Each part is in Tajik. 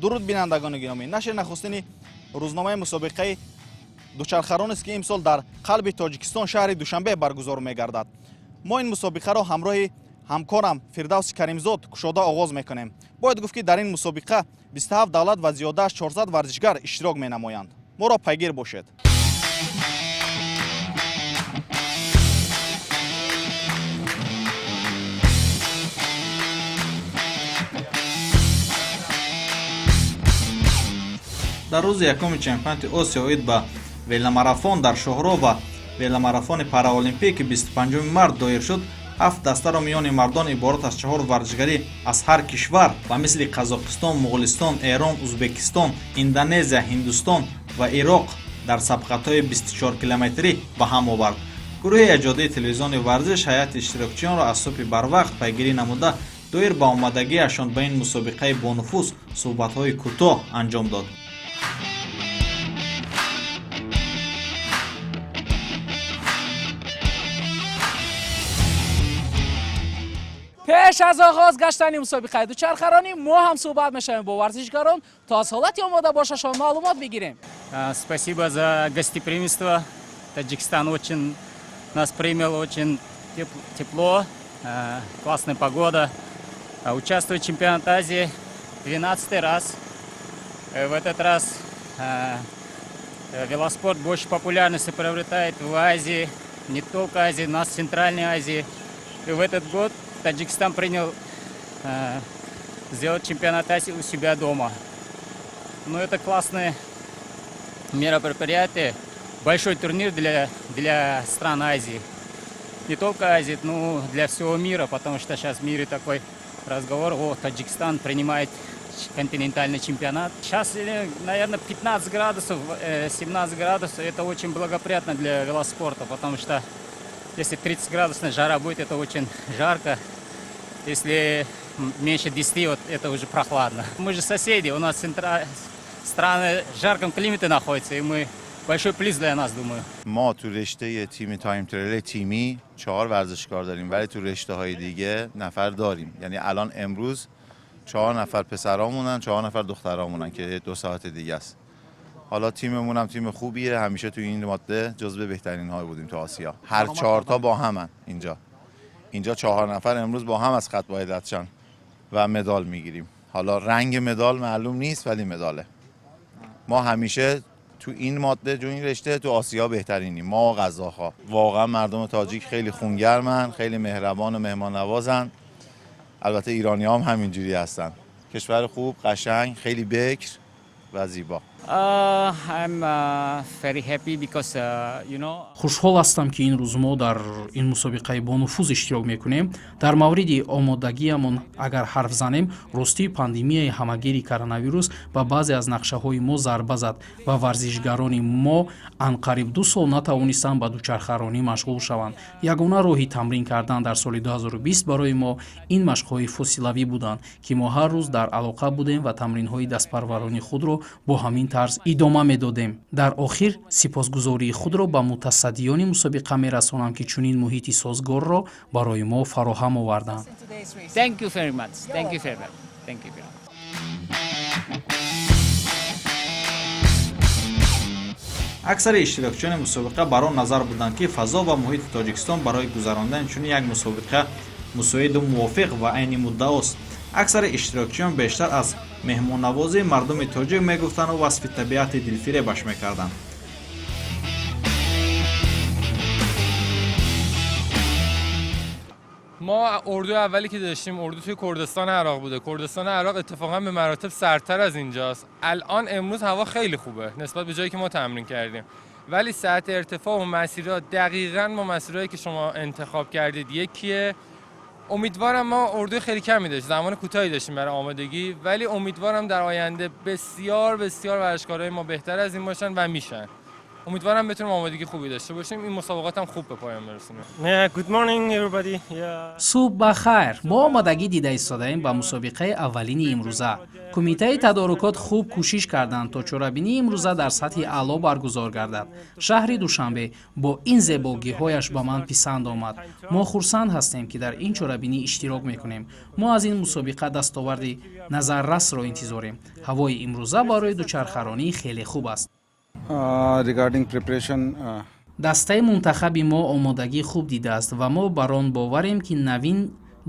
Дуруд, бинандагони гиромӣ! Нашри нахустини рӯзномаи мусобиқаи дучархаронест, ки имсол дар қалби Тоҷикистон, шаҳри Душанбе баргузор мегардад. Мо ин мусобиқаро ҳамроҳи ҳамкорам Фирдавси Каримзод кушода оғоз мекунем. Бояд гуфт, ки дар ин мусобиқа 27 давлат ва зиёда аз 400 варзишгар иштирок менамоянд. Моро пайгир бошед. Дар рӯзи якуми чемпионати Осиё оид ба веломарафон дар шоҳроҳ ва веломарафони параолимпӣ, ки 25 март доир шуд, ҳафт дастаро миёни мардон иборат аз чаҳор варзишгарӣ аз ҳар кишвар, ба мисли Қазоқистон, Моғулистон, Эрон, Узбекистон, Индонезия, Ҳиндустон ва Ироқ дар сабқатҳои 24 километрӣ ба ҳам овард. Гурӯҳи эҷодии телевизиони Варзиш ҳайати иштирокчиёнро аз субҳи барвақт пайгирӣ намуда, доир ба омодагиашон ба ин мусобиқаи бонуфуз суҳбатҳои кӯтоҳ анҷом дод. Пеш аз оғоз гаштани мусобиқаи дучархаронӣ мо ҳам суҳбат мешавем бо варзишгарон, то аз ҳолати омода бошашон маълумот бигирем. Спасибо за гостеприимство. Таджикистан очень нас принял, очень тепло, классная погода. Участвую в чемпионате Азии 12 раз. В этот раз велоспорт больше популярности приобретает в Азии, не только Азии, у нас в Центральной Азии. И в этот год Таджикистан принял сделать чемпионат Азии у себя дома. Ну, это классное мероприятие, большой турнир для стран Азии. Не только Азии, но для всего мира, потому что сейчас в мире такой разговор: о, Таджикистан принимает континентальный чемпионат. Сейчас, наверное, 15 градусов, 17 градусов, это очень благоприятно для велоспорта, потому что если 30 градусная жара будет, это очень жарко. Если меньше 10, вот это уже прохладно. Мы же соседи, у нас страны в жарком климате находятся, и мы большой плюс для нас, думаю. ما تو رشته تیم time trial تیمی چهار ورزشکار داریم، ولی تو رشته های دیگه نفر داریم. یعنی الان امروز چهار نفر پسرامونن، چهار نفر دخترامونن که 2 ساعت دیگه است. حالا تیممون هم تیم خوبیه. همیشه تو این ماده جزو بهترین های بودیم تو آسیا. هر چهار تا با همن اینجا. اینجا چهار نفر امروز با هم از خط باید رد شن و مدال میگیریم. حالا رنگ مدال معلوم نیست، ولی مداله. ما همیشه تو این ماده، تو این رشته، تو آسیا بهترینیم، ما قزاق‌ها. واقعا مردم تاجیک خیلی خونگرمن، خیلی مهربان و مهمان نوازن. البته ایرانی هم همینجوری هستن. کشور خوب، قشنگ، خیلی بکر و زیبا. I'm very happy because you know Хушҳол ҳастам, ки ин рӯз мо дар ин мусобиқаи бонуфуз иштирок мекунем. Дар мавриди омодагиамон агар ҳарф занем, ростӣ, пандемияи ҳамагири коронавирус ба баъзе аз нақшаҳои мо зарба зад ва варзишгарони мо анқариб 2 сол натавонистанд ба дучархаронӣ машғул шаванд. Ягона роҳи тамрин кардан дар соли 2020 барои мо ин машқҳои фосилавӣ буданд, ки мо ҳар рӯз дар алоқа будем ва тамринҳои дастпарварони худро бо ҳамин тарз идома медодем. Дар охир сипосгузории худро ба мутасаддиёни мусобиқа мерасонам, ки чунин муҳити созгорро барои мо фароҳам оварданд. Thank you very much. Thank you very much. Thank you very much. Аксари иштирокчиёни мусобиқа бар он назар буданд, ки фазо ва муҳити Тоҷикистон барои гузарондани чунин як мусобиқа мусоиду мувофиқ ва айни муддаост. Аксари иштирокчиён бештар аз меҳмоннавозии мардуми тоҷик мегуфтанду васфи табиати дилфиребаш мекарданд. ما اردو اولی که داشتیم، اردو توی کردستان عراق بوده. کردستان عراق اتفاقا به مراتب سردتر از اینجاست. الان امروز هوا خیلی خوبه نسبت به جایی که ما تمرین کردیم، ولی سطح ارتفاع و مسیرها دقیقاً با مسیرهایی که شما انتخاب کردید یکیه. امیدوارم، ما اردوی خیلی کمی داشتیم، زمان کوتاهی داشتیم برای آمادگی، ولی امیدوارم در آینده بسیار بسیار ورزشکارای ما بهتر از این باشن و میشن. امیدوارم بتونیم آمادگی خوبی داشته باشیم، این مسابقات هم خوب به پایان برسونیم. Yeah, good morning, everybody. Yeah. Субҳ ба хайр! Мо омодагӣ дида истодаем ба мусобиқаи аввалини имрӯза. Кумитаи тадорукот хуб кӯшиш карданд, то чорабинии имрӯза дар сатҳи аъло баргузор гардад. Шаҳри Душанбе бо ин зебогиҳояш ба ман писанд омад. Мо хурсанд ҳастем, ки дар ин чорабинӣ иштирок мекунем. Мо аз ин мусобиқа дастоварди назаррасро интизорем. Ҳавои имрӯза барои дучархаронӣ хеле хуб аст. Regarding preparation, Дастаи мунтахаби мо омодагӣ хуб дидааст ва мо бар он боварем, ки Навин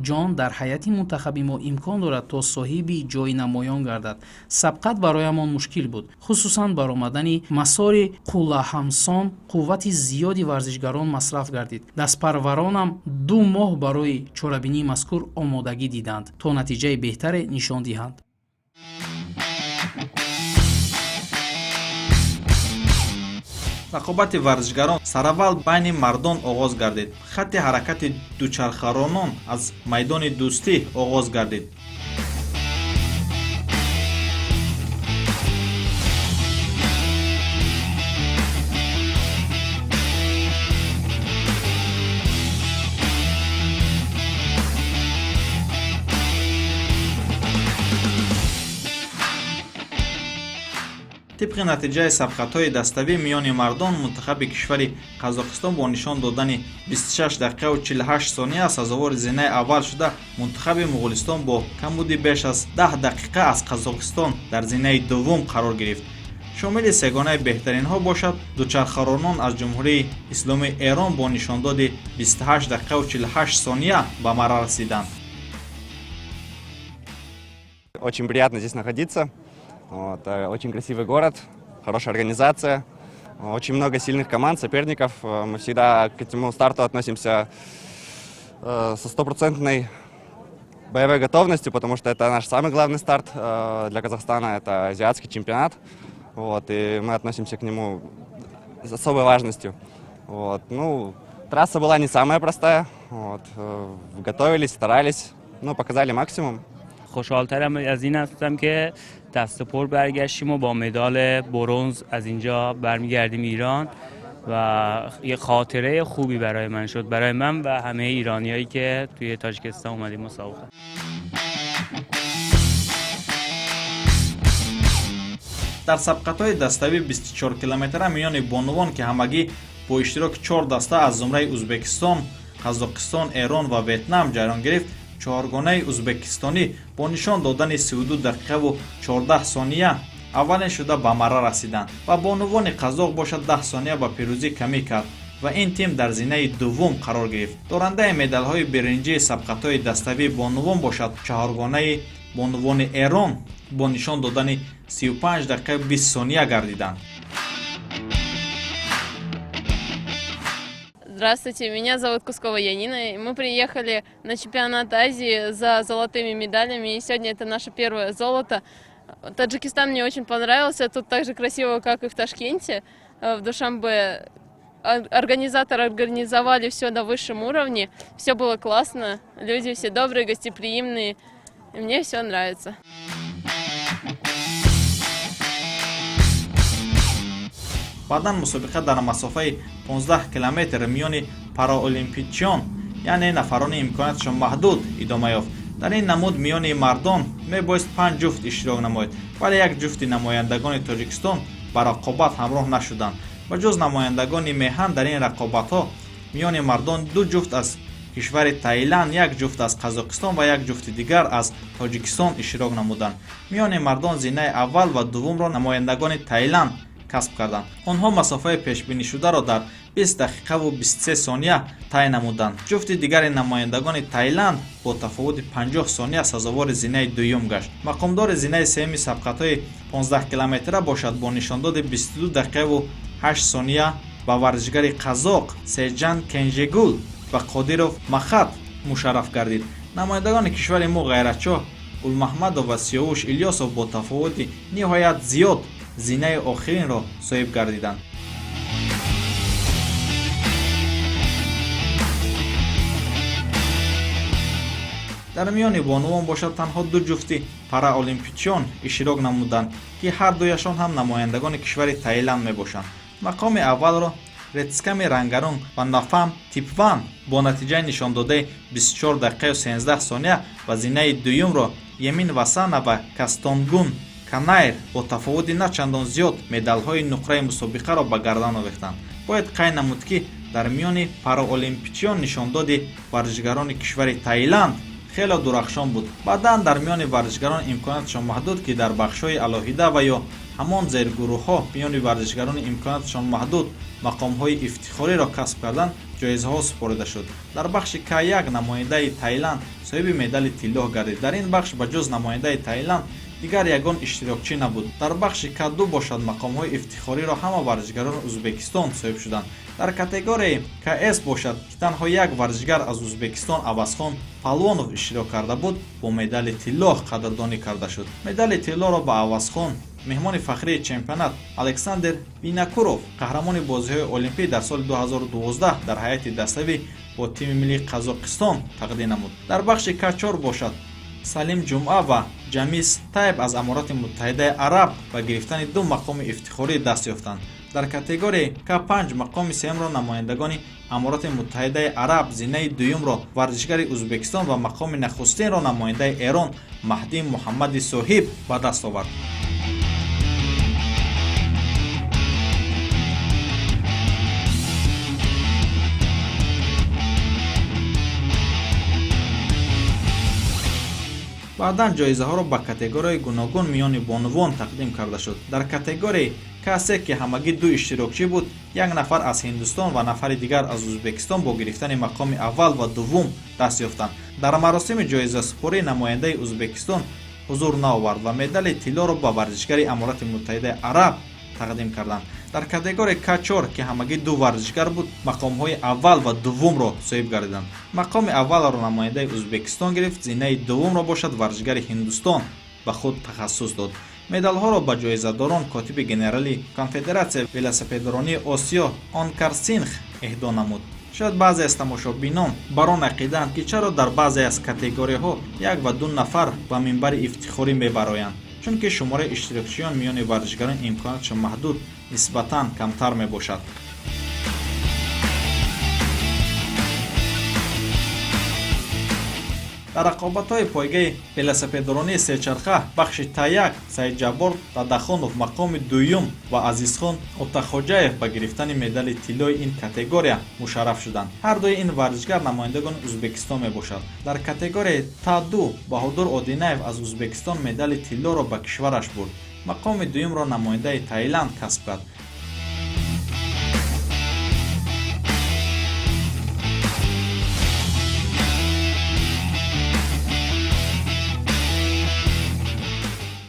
ҷон дар ҳайати мунтахаби мо имкон дорад, то соҳиби ҷойи намоён гардад. Сабқат бароямон мушкил буд, хусусан баромадани масори қуллаҳамсон қуввати зиёди варзишгарон масраф гардид. Дастпарваронам 2 моҳ барои чорабинии мазкур омодагӣ диданд, то натиҷаи беҳтаре нишон диҳанд. Рақобати варзишгарон сараввал байни мардон оғоз гардид. Хатти ҳаракати дучархаронон аз майдони Дӯстӣ оғоз гардид. Тибқи натиҷаи сабқатҳои даставӣ миёни мардон, мунтахаби кишвари Қазоқистон бо нишон додани 26 дақиқаву 48 сония сазовори зинаи аввал шуда, мунтахаби Муғулистон бо камбуди беш аз 10 дақиқа аз Қазоқистон дар зинаи дуввум қарор гирифт. Шомили сегонаи беҳтаринҳо бошад, дучархаронон аз Ҷумҳурии Исломии Эрон бо нишондоди 28 дақиқаву 48 сония ба марра расиданд. Очень приятно здесь находиться. Вот, очень красивый город, хорошая организация, очень много сильных команд, соперников. Мы всегда к этому старту относимся со стопроцентной боевой готовностью, потому что это наш самый главный старт для Казахстана, это азиатский чемпионат. Вот, и мы относимся к нему с особой важностью. Вот, ну, трасса была не самая простая. Вот, готовились, старались, ну, показали максимум. خوشحالترم از این هستم که دست پر برگشتیم و با مدال برنز از اینجا برمیگردیم ایران و یه خاطره خوبی برای من شد، برای من و همه ایرانیایی که توی تاجیکستان اومدیم مسابقه. Дар сабқатҳои даставӣ 24 километра миёни бонувон, ки ҳамагӣ бо иштироки чор даста аз зумраи Ӯзбекистон, Қазоқистон, Эрон ва Ветнам ҷараён гирифт, чоргонаи ӯзбекистонӣ бо нишон додани 32 дақиқаву 14 сония аввалин шуда ба марра расиданд ва бонувони қазоқ бошад 10 сония ба пирӯзӣ камӣ кард ва ин тим дар зинаи дуввум қарор гирифт. Дорандаи медалҳои биринҷии сабқатҳои даставии бонувон бошад, чаҳоргонаи бонувони Эрон бо нишон додани 35 дақиқа 20 сония гардиданд. Здравствуйте, меня зовут Кускова Янина. И мы приехали на чемпионат Азии за золотыми медалями. И сегодня это наше первое золото. Таджикистан мне очень понравился. Тут так же красиво, как и в Ташкенте, в Душанбе. Организаторы организовали все на высшем уровне. Все было классно. Люди все добрые, гостеприимные. И мне все нравится. Баъдан мусобиқа дар масофаи 15 километр миёни параолимпичиён, яъне нафарони имконияташон маҳдуд, идома ёфт. Дар ин намуд миёни мардон мебоист панҷ ҷуфт иштирок намояд, вале як ҷуфти намояндагони Тоҷикистон ба рақобат ҳамроҳ нашуданд. Ба ҷуз намояндагони меҳан, дар ин рақобатҳо миёни мардон ду ҷуфт аз кишвари Таиланд, як ҷуфт аз Қазоқистон ва як ҷуфти дигар аз Тоҷикистон иштирок намуданд. Миёни мардон зинаи аввал ва дуввумро намояндагони Таиланд касб карданд. Онҳо масофаи пешбинишударо дар 20 дақиқаву 23 сония тай намуданд. Ҷуфти дигари намояндагони Таиланд бо тафовути 50 сония сазовори зинаи дуюм гашт. Мақомдори зинаи сеюми сабқатҳои 15 километра бошад, бо нишондоди 22 дақиқаву 8 сония ба варзишгари қазоқ Сеҷан Кенжегул ва Қодиров Махат мушарраф гардид. Намояндагони кишвари мо Ғайратшоҳ Гулмаҳмадов ва Сиёвуш Илёсов бо тафовути ниҳоят зиёд зинаи охиринро соҳиб гардиданд. Дар миёни бонувон бошад, танҳо ду ҷуфти параолимпичиён иштирок намуданд, ки ҳар дуяшон ҳам намояндагони кишвари Таиланд мебошанд. Мақоми аввалро Ретсками Рангарун ва Нафам Типван бо натиҷаи нишондодаи 24 дақиқаю 13 сония ва зинаи дуюмро Емин Васана ва Кастонгун Канайр бо тафовути на чандон зиёд медалҳои нуқраи мусобиқаро ба гардан овехтанд. Бояд қайд намуд, ки дар миёни параолимпичиён нишондоди варзишгарони кишвари Таиланд хеле дурахшон буд. Баъдан дар миёни варзишгарон имконияташон маҳдуд, ки дар бахшҳои алоҳида ва ё ҳамон зергурӯҳҳо миёни варзишгарони имконияташон маҳдуд мақомҳои ифтихориро касб кардан, ҷоизаҳо супорида шуд. Дар бахши К1 намояндаи Таиланд соҳиби медали тиллоҳ гардид. Дар ин бахш ба ҷуз намояндаи Таиланд дигар ягон иштирокчӣ набуд. Дар бахши К2 бошад, мақомҳои ифтихориро ҳама варзишгарони Ӯзбекистон соҳиб шуданд. Дар категорияи КС бошад, ки танҳо як варзишгар аз Ӯзбекистон, Авазхон Палвонов, иштирок карда буд, бо медали тиллоҳ қадрдонӣ карда шуд. Медали тиллоро ба Авазхон меҳмони фахрии чемпионат Александр Винокуров, қаҳрамони бозиҳои олимпӣ дар соли 2012 дар ҳайати даставӣ бо тими миллии Қазоқистон, тақдим намуд. Дар бахши К4 бошад, Салим Ҷумъа ва Ҷамис Тайб аз Аморати Муттаҳидаи Араб ба гирифтани ду мақоми ифтихорӣ даст ёфтанд. Дар категорияи К5 мақоми сеюмро намояндагони Аморати Муттаҳидаи Араб, зинаи дуюмро варзишгари Ӯзбекистон ва мақоми нахустинро намояндаи Эрон Маҳдӣ Муҳаммади Соҳиб ба даст овард. Баъдан ҷоизаҳоро ба категорияи гуногун миёни бонувон тақдим карда шуд. Дар категорияи К3, ки ҳамагӣ ду иштирокчӣ буд, як нафар аз Ҳиндустон ва нафари дигар аз Ӯзбекистон бо гирифтани мақоми аввал ва дуввум даст ёфтанд. Дар маросими ҷоизасупорӣ намояндаи Ӯзбекистон ҳузур наовард ва медали тиллоро ба варзишгари Аморати Муттаҳидаи Араб тақдим карданд. Дар категорияи К4, ки ҳамагӣ ду варзишгар буд, мақомҳои аввал ва дуввумро соҳиб гардиданд. Мақоми аввалро намояндаи Ӯзбекистон гирифт, зинаи дуввумро бошад варзишгари Ҳиндустон ба худ тахассус дод. Медалҳоро ба ҷоизадорон котиби генералии Конфедератсияи велосипедронии Осиё Онкар Синх эҳдо намуд. Шояд баъзе аз тамошобинон бар он ақидаанд, ки чаро дар баъзе аз категорияҳо як ва ду нафар ба минбари ифтихорӣ мебароянд, чунки шумораи иштирокчиён миёни варзишгарон имкониятшон маҳдуд нисбатан камтар мебошад. Дар рақобатҳои пойгаи велосипедронии сечарха бахши Т1 Саидҷаббор Дадахонов мақоми дуюм ва Азизхон Отахоҷаев ба гирифтани медали тиллои ин категория мушарраф шуданд. Ҳар дуи ин варзишгар намояндагони Ӯзбекистон мебошад. Дар категорияи Т2 Баҳодур Одинаев аз Ӯзбекистон медали тиллоро ба кишвараш бурд. Мақоми дуюмро намояндаи Таиланд касб кард.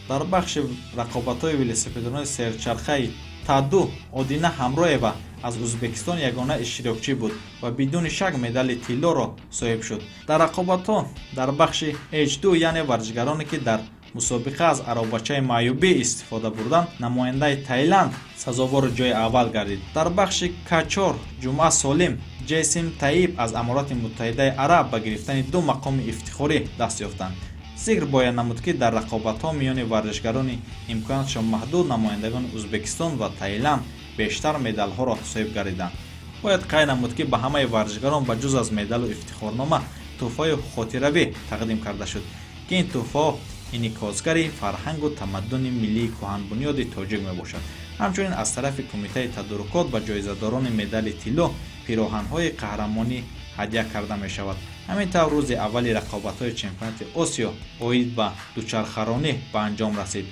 Дар бахши рақобатҳои велосипедрони серчархаи Т2 Одина Ҳамроева аз Ӯзбекистон ягона иштирокчӣ буд ва бидуни шак медали тиллоро соҳиб шуд. Дар рақобатҳо дар бахши H2, яъне варзишгароне, ки дар мусобиқа аз аробачаи маъюбӣ истифода бурданд, намояндаи Таиланд сазовори ҷои аввал гардид. Дар бахши К4 Ҷумъа Солим, Ҷесим Таиб аз Аморати Муттаҳидаи Араб ба гирифтани ду мақоми ифтихорӣ даст ёфтанд. Зикр бояд намуд, ки дар рақобатҳо миёни варзишгарони имкониятшон маҳдуд намояндагони Ӯзбекистон ва Таиланд бештар медалҳоро соҳиб гардиданд. Бояд қайд намуд, ки ба ҳамаи варзишгарон ба ҷуз аз медалу ифтихорнома тӯҳфаи хотиравӣ тақдим карда шуд, ки ин тӯҳфаҳо инъикосгари фарҳангу тамаддуни миллии кӯҳанбунёди тоҷик мебошад. Ҳамчунин аз тарафи кумитаи тадорукот ба ҷоизадорони медали тилло пироҳанҳои қаҳрамонӣ ҳадя карда мешавад. Ҳамин тавр, рӯзи аввали рақобатҳои чемпионати Осиё оид ба дучархаронӣ ба анҷом расид.